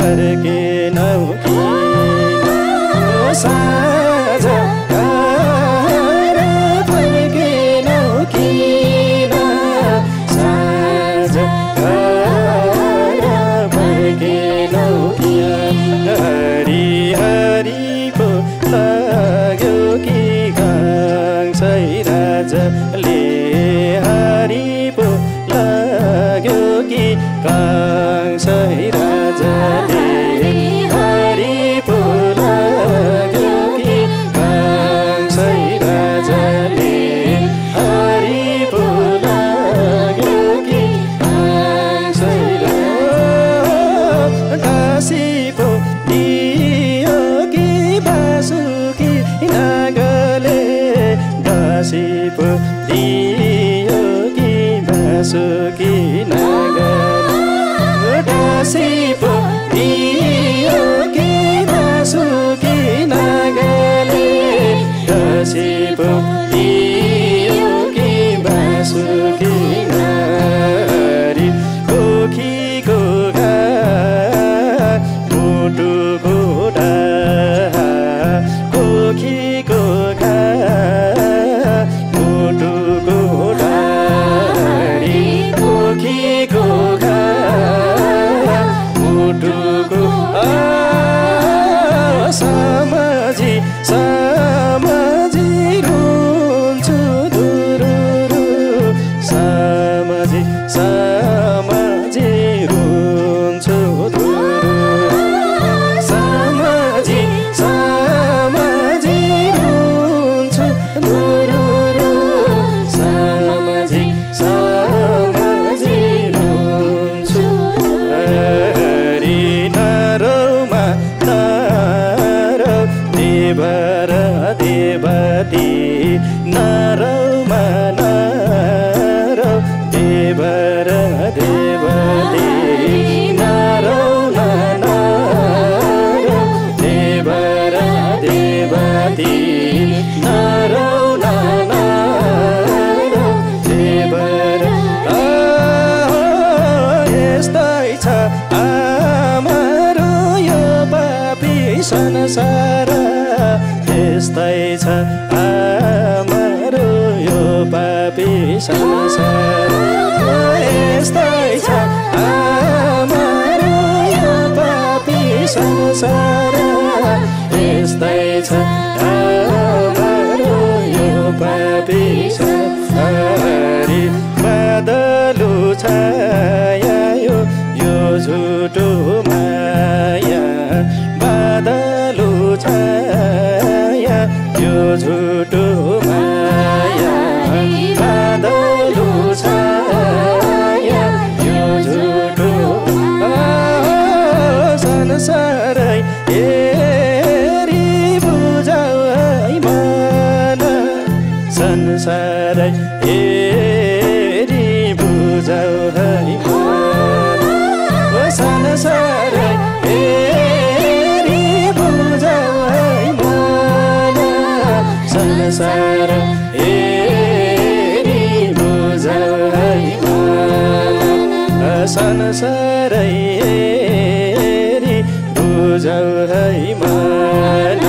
फर्केनौ किन साँझ घर फर्केनौ किन साँझ घर फर्केनौ किन हरि हरि पो लाग्यो कि कान्छै राजाले हरि पो लाग्यो कि कान्छै राजाले हरि पो लाग्यो कि कान्छै राजाले हरि पो लाग्यो कि कान्छै दासी पो दियो कि बासुकी नागले दासी पो दियो कि बासुकी नागले दासी पो दियो कि बासुकी नागले दासी पो दियो कि बासुकी नागले कोखीको घाट मुटुको ढाड कोखीको घाट मुटुको ढाडी कोखीको घाट मुटुको समाजी समाजी रुन्छु दुरुरु समाजी समाजी रुन्छु दुरुरु समाजी समाजी रुन्छु दुरुरु समाजी समाजी रुन्छु हरि नारौमा नारौ देवर देवती नारौमा नारौ देवर देवती नारौमा नारौ देवर देवती नारौमा नारौ देवर यस्तै छ आमारो यो पापी संसार यस्तै छ आमारो यो पापी संसार यस्तै छ आमारो यो पापी संसार यस्तै छ आमारो यो पापी संसार बादलु छाया यो झुटो माया बादलु छाया यो झुटो माया बादलु छाया यो झुटो संसारै हेरी बुझाउ है मन संसारै हेरी बुझाउ है मन संसारै हेरी बुझाउ है मन संसार हेरी बुझाउ है मन संसारै हेरी बुझाउ है मन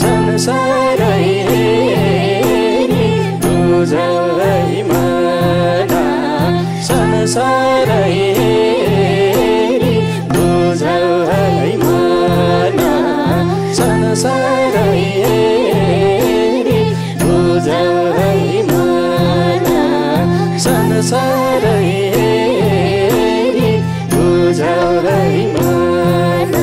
संसारै हेरी बुझाउ है मन संसारै हेरी बुझाउ है मन संसारै हेरी बुझाउ है मन संसारै हेरी बुझाउ है मन संसारै हेरी बुझाउ है मन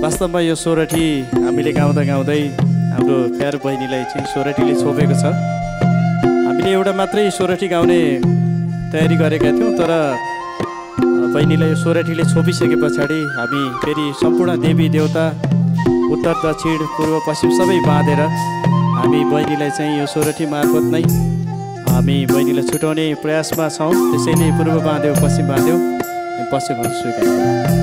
वास्तवमा यो सोरठी हामीले गाउँदा गाउँदै हाम्रो प्यारो बहिनीलाई चाहिँ सोरठीले छोपेको छ। हामीले एउटा मात्रै सोरठी गाउने तयारी गरेका थियौँ, तर बहिनीलाई यो सोरठीले छोपिसके पछाडि हामी फेरि सम्पूर्ण देवी देवता उत्तर दक्षिण पूर्व पश्चिम सबै बाँधेर हामी बहिनीलाई चाहिँ यो सोरठी मार्फत नै हामी बहिनीलाई छुटाउने प्रयासमा छौँ। त्यसैले पूर्व बाँध्यौँ पश्चिम बाँध्यौँ, पश्चिमहरू स्वीकार गरौँ।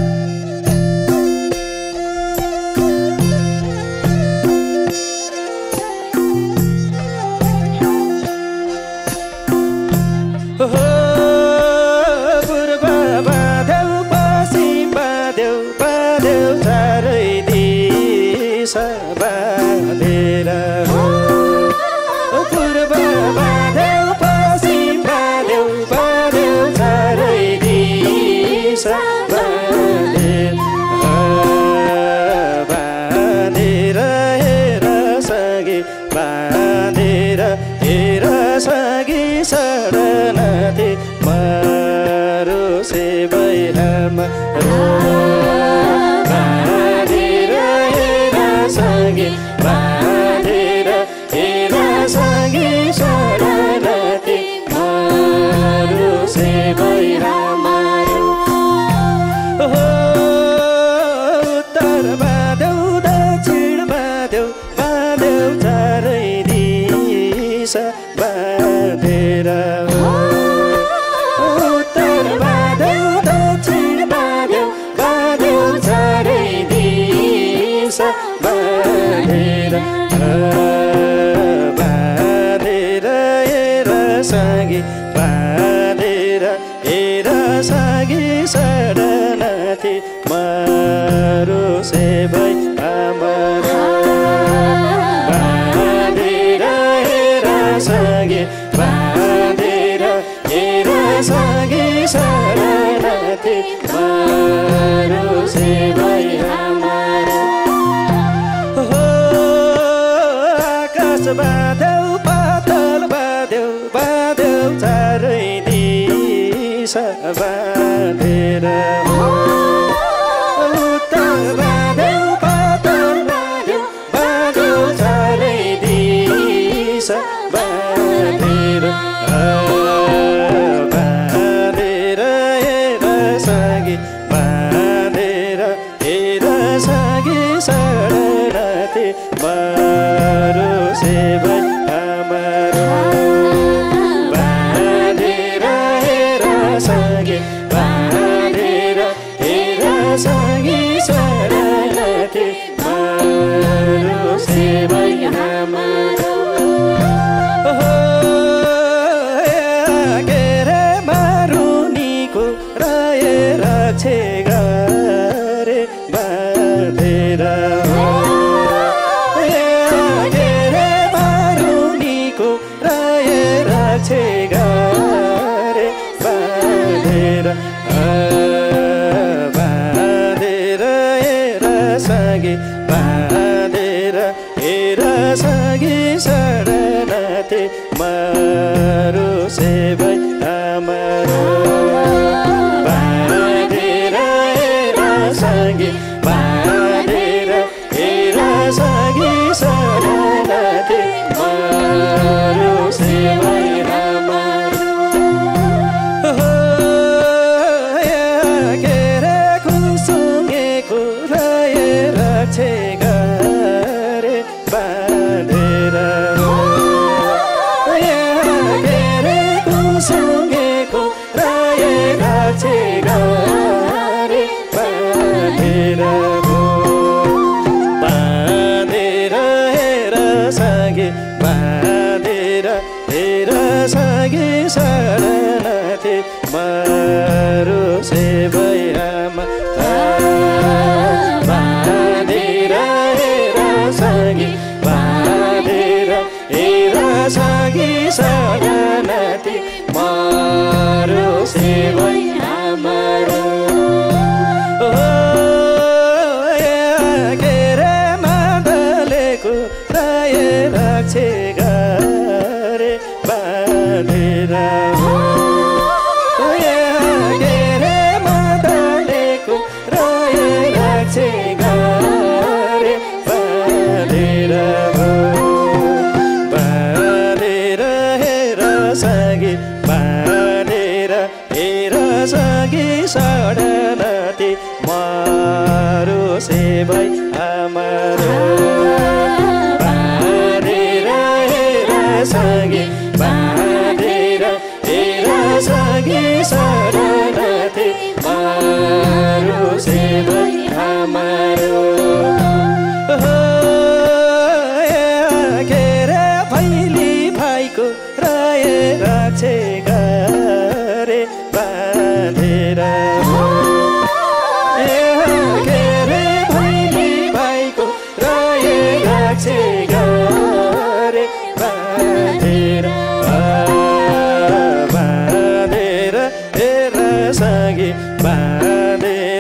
Maru sevai amaru सगी सडनथे मारो सेवै हाम्रो बाँधेर हेर सगी बाँधेर हेर सगी सडनथे मारो सेवै हाम्रो के रे भैली भाइको राय राक्षे गरे बाँधेर के रे भैली भाइको राय राक्षे गरे बाँधेर बाँधेर हेर सगी बाँधेर